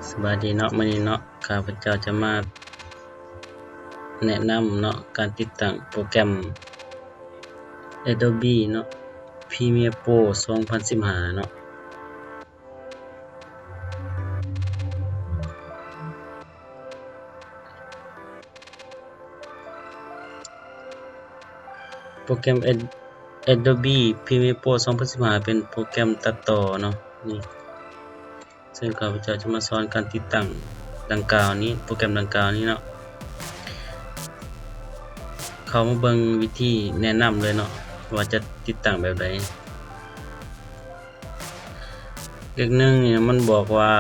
ສະບາຍດີເນາະ, ມື້ນີ້ເນາະ ຂ້າພະເຈົ້າຈະມາແນະນຳເນາະ ການຕິດຕັ້ງໂປຣແກຣມ Adobe ເນາະ Premiere Pro ສອງພັນສິບຫ້າເນາະ. ໂປຣແກຣມ Ad- Adobe Premiere Pro ສອງພັນສິບຫ້າ ເປັນໂປຣແກຣມຕັດຕໍ່ເນາະ ນີ້ ເຊິ່ງຂ້າພະເຈົ້າຈະມາສອນການຕິດຕັ້ງດັ່ງກ່າວນີ້ ໂປຣແກຣມດັ່ງກ່າວນີ້ເນາະ. ເຂົ້າມາເບິ່ງວິທີແນະນຳເລີຍເນາະ ວ່າຈະຕິດຕັ້ງແບບໃດ. ເລກໜຶ່ງນີ້ມັນບອກວ່າ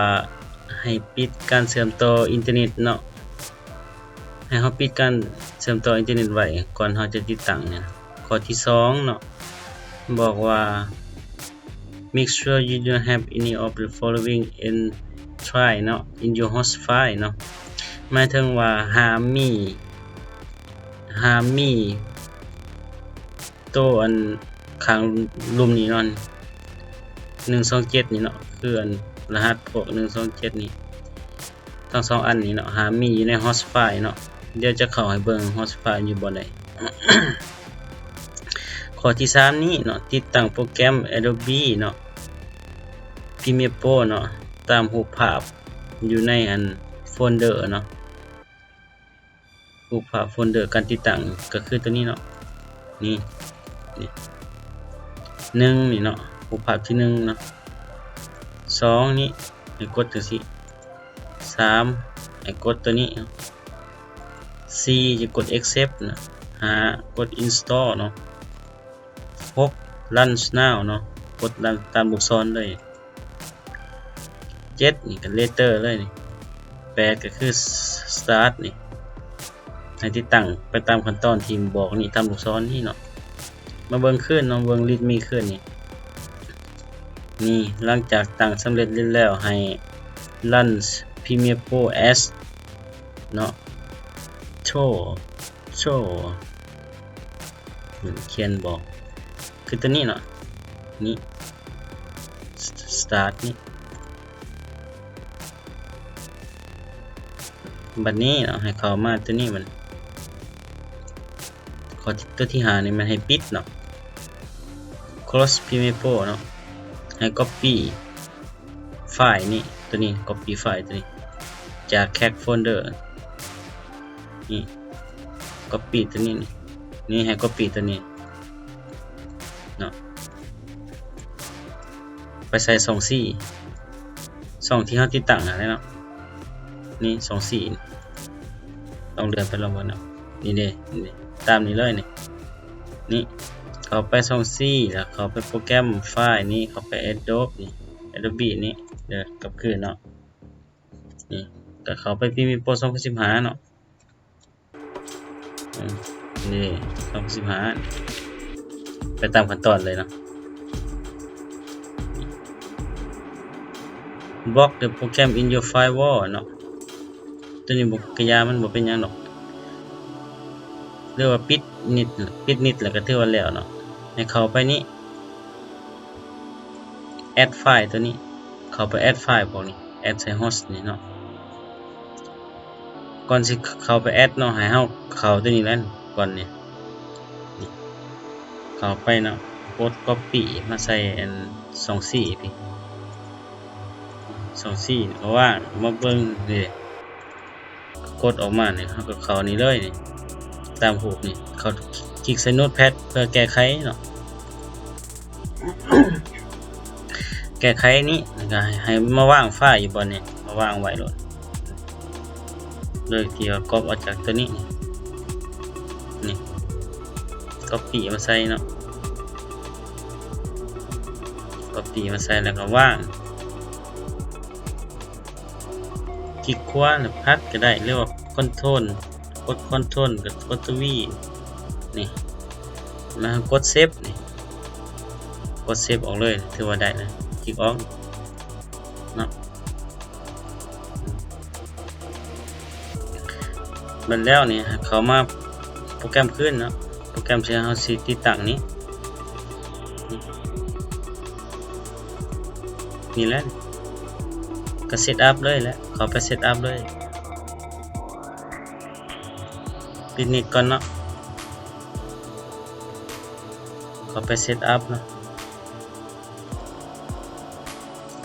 ໃຫ້ປິດການເຊື່ອມຕໍ່ອິນເຕີເນັດເນາະ, ໃຫ້ເຮົາປິດການເຊື່ອມຕໍ່ອິນເຕີເນັດໄວ້ ກ່ອນເຮົາຈະຕິດຕັ້ງນີ້ນະ. ຂໍ້ທີສອງເນາະ ບອກວ່າ Make sure you don't have any of the following entry ເນາະ in your host file ເນາະ, ໝາຍເຖິງວ່າຫ້າມມີ ຫ້າມມີ ໂຕອັນຂ້າງລຸ່ມນີ້ເນາະ ໜຶ່ງສອງເຈັດນີ້ເນາະ ຄືອັນລະຫັດພວກໜຶ່ງສອງເຈັດນີ້ ທັງສອງອັນນີ້ເນາະ ຫ້າມມີຢູ່ໃນ host file ເນາະ. ດຽວຈະເຂົ້າໃຫ້ເບິ່ງ host file ຢູ່ບ່ອນໃດ. ຂໍ້ທີສາມນີ້ເນາະ ຕິດຕັ້ງໂປຣແກຣມ Adobe ເນາະ Premiere Pro ເນາະ ຕາມຮູບພາບຢູ່ໃນອັນໂຟນເດີເນາະ. ຮູບພາບໂຟນເດີການຕິດຕັ້ງກໍຄືຕົວນີ້ເນາະ ນີ້ ນີ້ ໜຶ່ງນີ້ເນາະ ຮູບພາບທີໜຶ່ງເນາະ. ສອງນີ້ ໃຫ້ກົດຈັ່ງຊີ້. ສາມ ໃຫ້ກົດຕົວນີ້ເນາະ. ສີ່ ຈະກົດ accept ເນາະ. ຫ້າ ກົດ install ເນາະ. ຫົກ run now ເນາະ ກົດ run ຕາມລູກສອນເລີຍ. ເຈັດ ນີ້ກໍ later ເລີຍນີ້. ແປດ ກໍຄື start ນີ້ ໃຫ້ຕິດຕັ້ງໄປຕາມຂັ້ນຕອນທີ່ບອກນີ້ ຕາມລູກສອນນີ້ເນາະ. ມາເບິ່ງຄືນເນາະ ເບິ່ງ readme ຄືນນີ້ ນີ້ ຫຼັງຈາກຕັ້ງສຳເລັດແລ້ວ ໃຫ້ run Premiere Pro as ເນາະ show show ຂຽນບອກ ຄືຕົວນີ້ເນາະ ນີ້ start ນີ້. ບັດນີ້ເນາະ ໃຫ້ເຂົ້າມາຕົວນີ້ ມັນ ຂໍ້ ຕົວທີຫ້ານີ້ ມັນໃຫ້ປິດເນາະ close Premiere Pro ເນາະ. ໃຫ້ copy ໄຟລ໌ນີ້ ຕົວນີ້ copy ໄຟລ໌ຕົວນີ້ ຈາກ cache folder ນີ້ copy ຕົວນີ້ ນີ້ ນີ້ ໃຫ້ copy ຕົວນີ້ເນາະ ໄປໃສ່ຊ່ອງສີ່ ຊ່ອງທີ່ເຮົາຕິດຕັ້ງຫັ້ນແຫຼະເນາະ. ນີ້ ຊ່ອງສີ່ ລອງເລື່ອນໄປລອງເບິ່ງເນາະ. ນີ້ເດ້ ນີ້ເດ້ ຕາມນີ້ເລີຍນີ້ ນີ້ ເຂົ້າໄປຊ່ອງສີ່ ແລ້ວເຂົ້າໄປໂປຣແກຣມ ໄຟລ໌ນີ້ ເຂົ້າໄປ Adobe ນີ້ Adobe ນີ້ເດີ ກັບຄືນເນາະ. ນີ້ ກໍເຂົ້າໄປ Premiere Pro ສອງພັນສິບຫ້າເນາະ. ອືມ ນີ້ ສອງພັນສິບຫ້າ ໄປຕາມຂັ້ນຕອນເລີຍເນາະ. Block the program in your firewall ເນາະ. ຕົວນີ້ບໍ່ກະຢ່າ ມັນບໍ່ເປັນຫຍັງດອກ ຫຼືວ່າປິດນິດ ປິດນິດແລ້ວກໍຖືວ່າແລ້ວເນາະ. ໃຫ້ເຂົ້າໄປນີ້ add file ຕົວນີ້ ເຂົ້າໄປ add file ພວກນີ້ add ໃສ່ host ນີ້ເນາະ. ກ່ອນຊິເຂົ້າໄປ add ເນາະ ໃຫ້ເຮົາເຂົ້າຕົວນີ້ແລ້ວກ່ອນນີ້ ນີ້ ເຂົ້າໄປເນາະ ກົດ copy ມາໃສ່ອັນ ຊ່ອງສີ່ພີ້ ຊ່ອງສີ່ ເພາະວ່າມາເບິ່ງນີ້ ກົດອອກມານີ້ ເຮົາກໍເຂົ້ານີ້ເລີຍນີ້ ຕາມຮູບນີ້ ເຂົ້າ ຄລິກໃສ່ Notepad ເພື່ອແກ້ໄຂເນາະ. ແກ້ໄຂນີ້ ແລ້ວກໍໃຫ້ ໃຫ້ມາວາງໄຟລ໌ຢູ່ບ່ອນນີ້ ມາວາງໄວ້ໂລດ ໂດຍທີ່ວ່າກັອບເອົາຈາກຕົວນີ້ ນີ້ copy ມາໃສ່ເນາະ copy ມາໃສ່ ແລ້ວກໍວາງ ຄລິກຂວາ ແລ້ວພັດກໍໄດ້ ຫຼືວ່າ Control ກົດ Control ກໍກົດຕົວ V ນີ້ ແລ້ວກົດ Save ນີ້ ກົດ Save ອອກເລີຍ ຖືວ່າໄດ້ແລ້ວ ຄລິກອອກເນາະ. ບັດແລ້ວນີ້ ເຂົ້າມາໂປຣແກຣມຄືນເນາະ ໂປຣແກຣມທີ່ເຮົາຊິຕິດຕັ້ງນີ້ ນີ້ແຫຼະ ກໍເຊັດອັບເລີຍແຫຼະ ເຂົ້າໄປເຊັດອັບເລີຍ. ປິດນິດກ່ອນເນາະ ເຂົ້າໄປເຊັດອັບເນາະ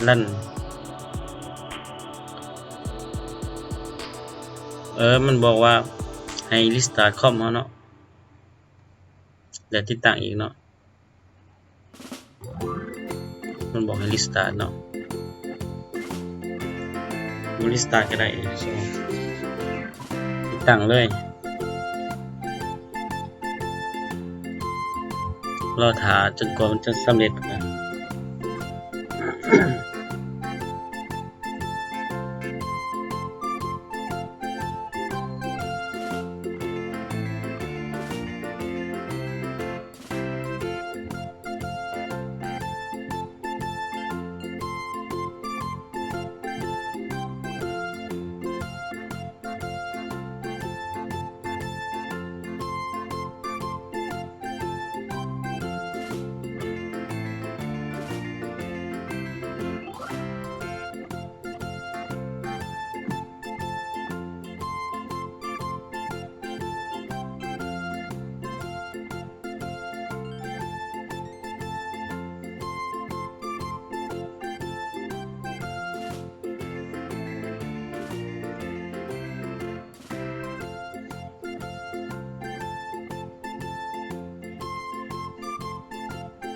ລັນ. ເອີ ມັນບອກວ່າໃຫ້ຣີສະຕາດຄອມເຮົາເນາະ ແລ້ວຕິດຕັ້ງອີກເນາະ. ມັນບອກໃຫ້ຣີສະຕາດເນາະ ບໍ່ຣີສະຕາດກໍໄດ້ ຕິດຕັ້ງເລີຍ ລໍຖ້າຈົນກວ່າມັນຈະສຳເລັດ.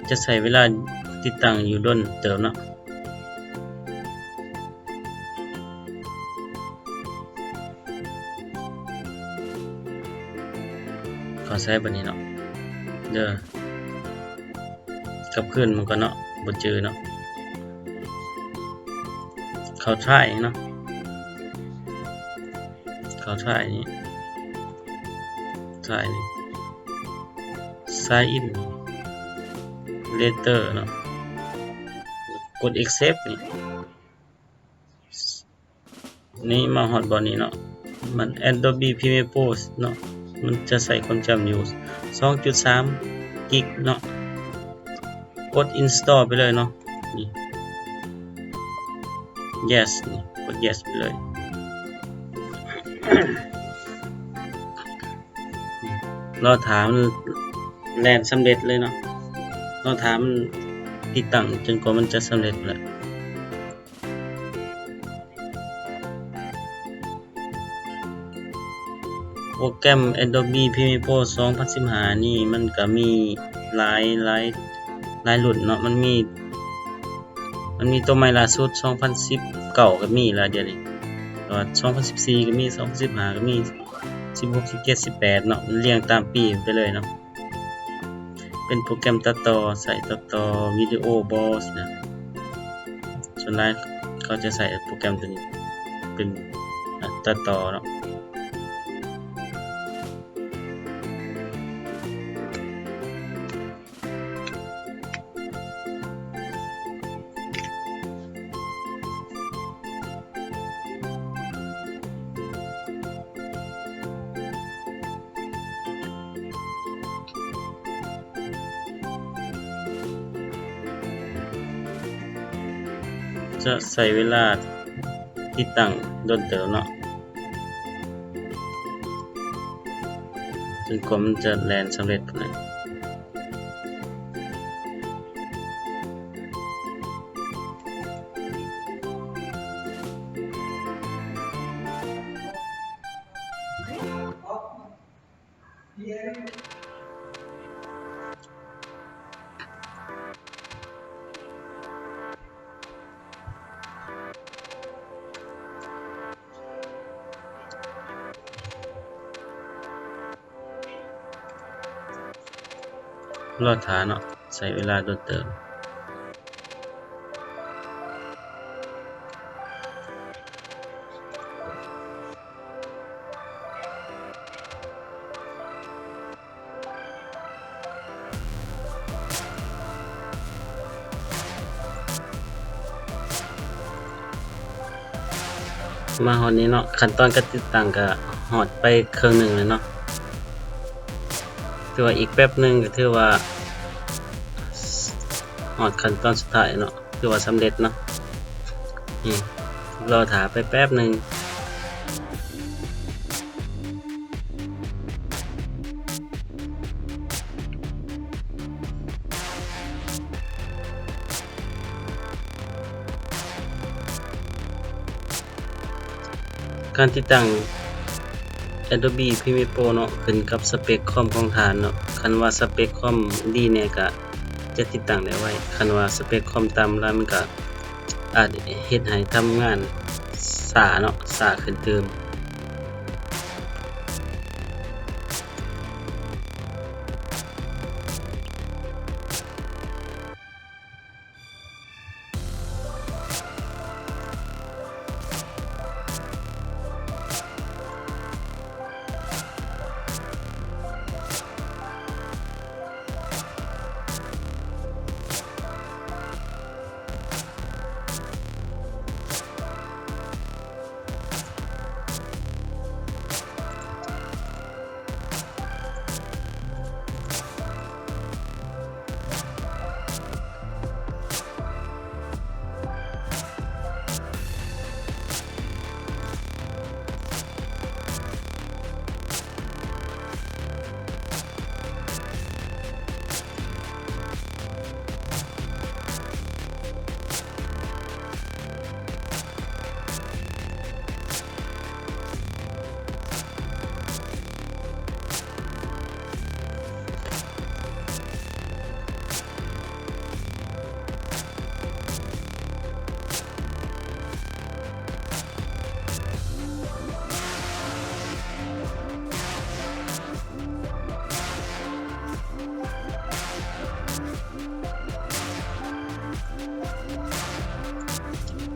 ຈະໃຊ້ເວລາຕິດຕັ້ງຢູ່ດົນເຕີບເນາະ. ເຂົ້າໃສ່ບັດນີ້ເນາະ ເດີ ກັບຄືນມັນກ່ອນເນາະ ບໍ່ຈື່ເນາະ. ເຂົ້າ try ເນາະ ເຂົ້າ try ນີ້ try ນີ້ sign in later ເນາະ ກົດ accept ນີ້. ນີ້ມາຮອດບ່ອນນີ້ເນາະ ມັນ Adobe Premiere Pro ເນາະ ມັນຈະໃຊ້ຄວາມຈຳຢູ່ສອງຈຸດສາມກິກເນາະ. ກົດ install ໄປເລີຍເນາະ ນີ້ yes ນີ້ ກົດ yes ໄປເລີຍ. ລໍຖ້າມັນແລ່ນສຳເລັດເລີຍເນາະ ລໍຖ້າມັນຕິດຕັ້ງຈົນກວ່າມັນຈະສຳເລັດແຫຼະ. ໂປຣແກຣມ Adobe Premiere Pro ສອງພັນສິບຫ້ານີ້ ມັນກະມີຫຼາຍ ຫຼາຍ ຫຼາຍລຸ້ນເນາະ ມັນມີ ມັນມີໂຕໃໝ່ລ່າສຸດ ສອງພັນສິບເກົ້າກະມີລະ ດຽວນີ້ ແຕ່ວ່າ ສອງພັນສິບສີ່ກະມີ ສອງພັນສິບຫ້າກະມີ ສິບຫົກ ສິບເຈັດ ສິບແປດເນາະ ມັນລຽງຕາມປີໄປເລີຍເນາະ. ເປັນໂປຣແກຣມຕັດຕໍ່ ໃຊ້ຕັດຕໍ່ວິດີໂອບໍ ຊີ້ນະ ສ່ວນຫຼາຍເຂົາຈະໃຊ້ໂປຣແກຣມໂຕນີ້ເປັນ ອາ ຕັດຕໍ່ເນາະ. ຈະໃຊ້ເວລາຕິດຕັ້ງດົນເຕີບເນາະ ຈົນກວ່າມັນຈະແລ່ນສຳເລັດພຸ້ນແຫຼະ. ລໍຖ້າເນາະ ໃຊ້ເວລາດົນເຕີບ. ມາຮອດນີ້ເນາະ ຂັ້ນຕອນການຕິດຕັ້ງກະຮອດໄປເຄິ່ງໜຶ່ງແລ້ວເນາະ ຖືວ່າອີກແປັບໜຶ່ງກະຖືວ່າຮອດຂັ້ນຕອນສຸດທ້າຍເນາະ ຖືວ່າສຳເລັດເນາະ ນີ້ ລໍຖ້າໄປແປັບໜຶ່ງ. ການຕິດຕັ້ງ Adobe Premiere Pro ເນາະ ຂຶ້ນກັບສະເປັກຄອມຂອງທ່ານເນາະ. ຄັນວ່າສະເປັກຄອມດີແດ່ກະຈະຕິດຕັ້ງໄດ້ໄວ, ຄັນວ່າສະເປັກຄອມຕ່ຳຫຼາຍ ມັນກະອາດເຮັດໃຫ້ທຳງານຊ້າເນາະ, ຊ້າຂຶ້ນຕື່ມ.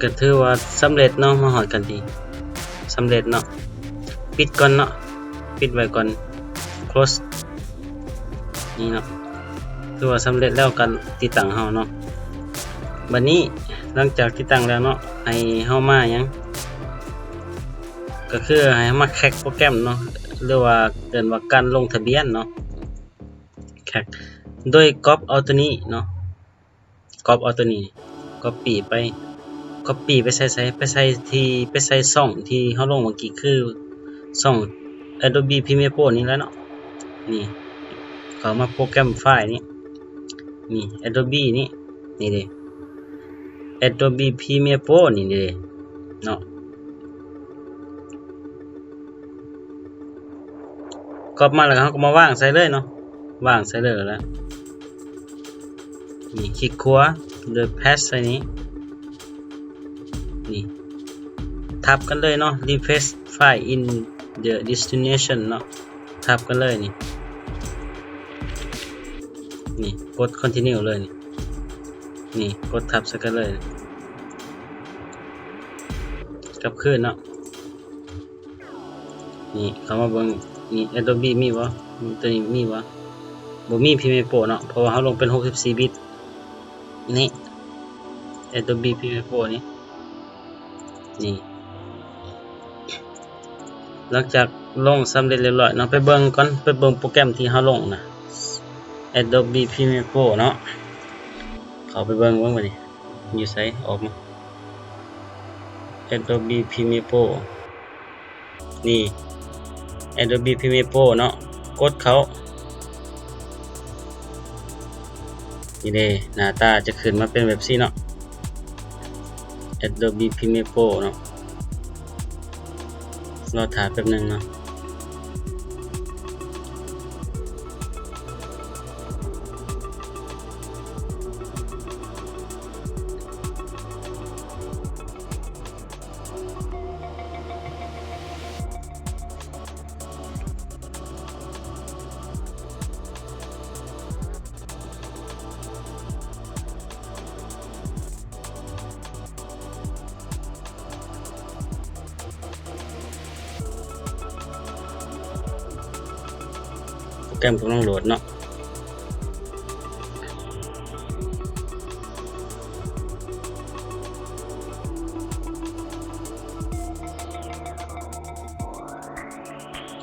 ກໍຖືວ່າສຳເລັດເນາະ, ມາຮອດກັນທີ່ສຳເລັດເນາະ. ປິດກ່ອນເນາະ, ປິດໄວ້ກ່ອນ, close ນີ້ເນາະ. ຖືວ່າສຳເລັດແລ້ວການຕິດຕັ້ງເຮົາເນາະ. ບັດນີ້ຫຼັງຈາກຕິດຕັ້ງແລ້ວເນາະ, ໃຫ້ເຮົາມາຫຍັງ? ກໍຄືໃຫ້ເຮົາມາແຮັກໂປຣແກຣມເນາະ ຫຼືວ່າເອີ້ນວ່າການລົງທະບຽນເນາະ. ແຮັກໂດຍກັອບເອົາໂຕນີ້ເນາະ, ກັອບເອົາໂຕນີ້ ກັອບປີ້ໄປ ກັອບປີ້ໄປໃສ່ໃສ? ໄປໃສ່ທີ່ ໄປໃສ່ຊ່ອງທີ່ເຮົາລົງເມື່ອກີ້ ຄືຊ່ອງ Adobe Premiere Pro ນີ້ແຫຼະເນາະ. ນີ້ ເຂົ້າມາໂປຣແກຣມໄຟລ໌ນີ້ ນີ້ Adobe ນີ້ ນີ້ເດ້ Adobe Premiere Pro ນີ້ເດ້ເນາະ. ກັອບມາແລ້ວເຮົາກໍມາວາງໃສ່ເລີຍເນາະ, ວາງໃສ່ເລີຍແລ້ວ ນີ້ ຄລິກຂວາ ໂດຍ paste ໃສ່ນີ້ ນີ້ ທັບກັນເລີຍເນາະ, refresh file in the destination ເນາະ, ທັບກັນເລີຍນີ້ ນີ້ ກົດ continue ເລີຍນີ້ ນີ້ ກົດທັບໃສ່ກັນເລີຍ ກັບຄືນເນາະ. ນີ້ ເຂົ້າມາເບິ່ງນີ້ Adobe ມີບໍ່? ໂຕນີ້ມີບໍ່? ບໍ່ມີ Premiere Pro ເນາະ ເພາະວ່າເຮົາລົງເປັນຫົກສິບສີ່ບິດ. ນີ້ Adobe Premiere Pro ນີ້ ນີ້ ຫຼັງຈາກລົງສຳເລັດລຽບລ້ອຍເນາະ, ໄປເບິ່ງກ່ອນ ໄປເບິ່ງໂປຣແກຣມທີ່ເຮົາລົງນະ Adobe Premiere Pro ເນາະ. ເຂົ້າໄປເບິ່ງ ເບິ່ງບັດນີ້ ຢູ່ໃສ? ອອກມາ Adobe Premiere Pro ນີ້ Adobe Premiere Pro ເນາະ, ກົດເຂົ້າ ນີ້ເດ້ ໜ້າຕາຈະຂຶ້ນມາເປັນແບບຊີ້ເນາະ Adobe Premiere Pro ເນາະ. ລໍຖ້າແປັບໜຶ່ງເນາະ. ໂປຣແກຣມກຳລັງໂຫຼດເນາະ.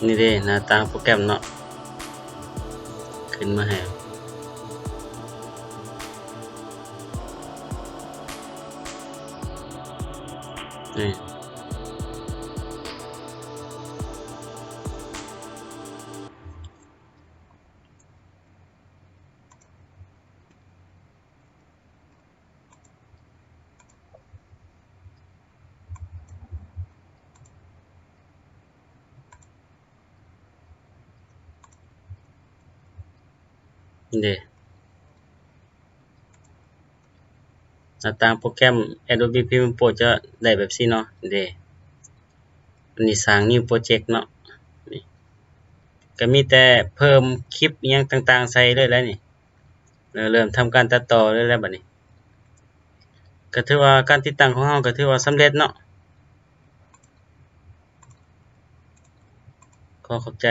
ນີ້ເດ້ ໜ້າຕາໂປຣແກຣມເນາະ ຂຶ້ນມາໃຫ້. ນີ້ ນີ້ເດ້ ໜ້າຕ່າງໂປຣແກຣມ Adobe Premiere Pro ຈະໄດ້ແບບຊີ້ເນາະ ນີ້ເດ້. ອັນນີ້ສ້າງ New Project ເນາະ ນີ້ ກໍມີແຕ່ເພີ່ມຄລິບອີ່ຫຍັງຕ່າງໆໃສ່ເລີຍແຫຼະນີ້. ເລີ່ມທຳການຕັດຕໍ່ເລີຍແຫຼະບັດນີ້. ກໍຖືວ່າການຕິດຕັ້ງຂອງເຮົາກໍຖືວ່າສຳເລັດເນາະ. ຂໍຂອບໃຈ.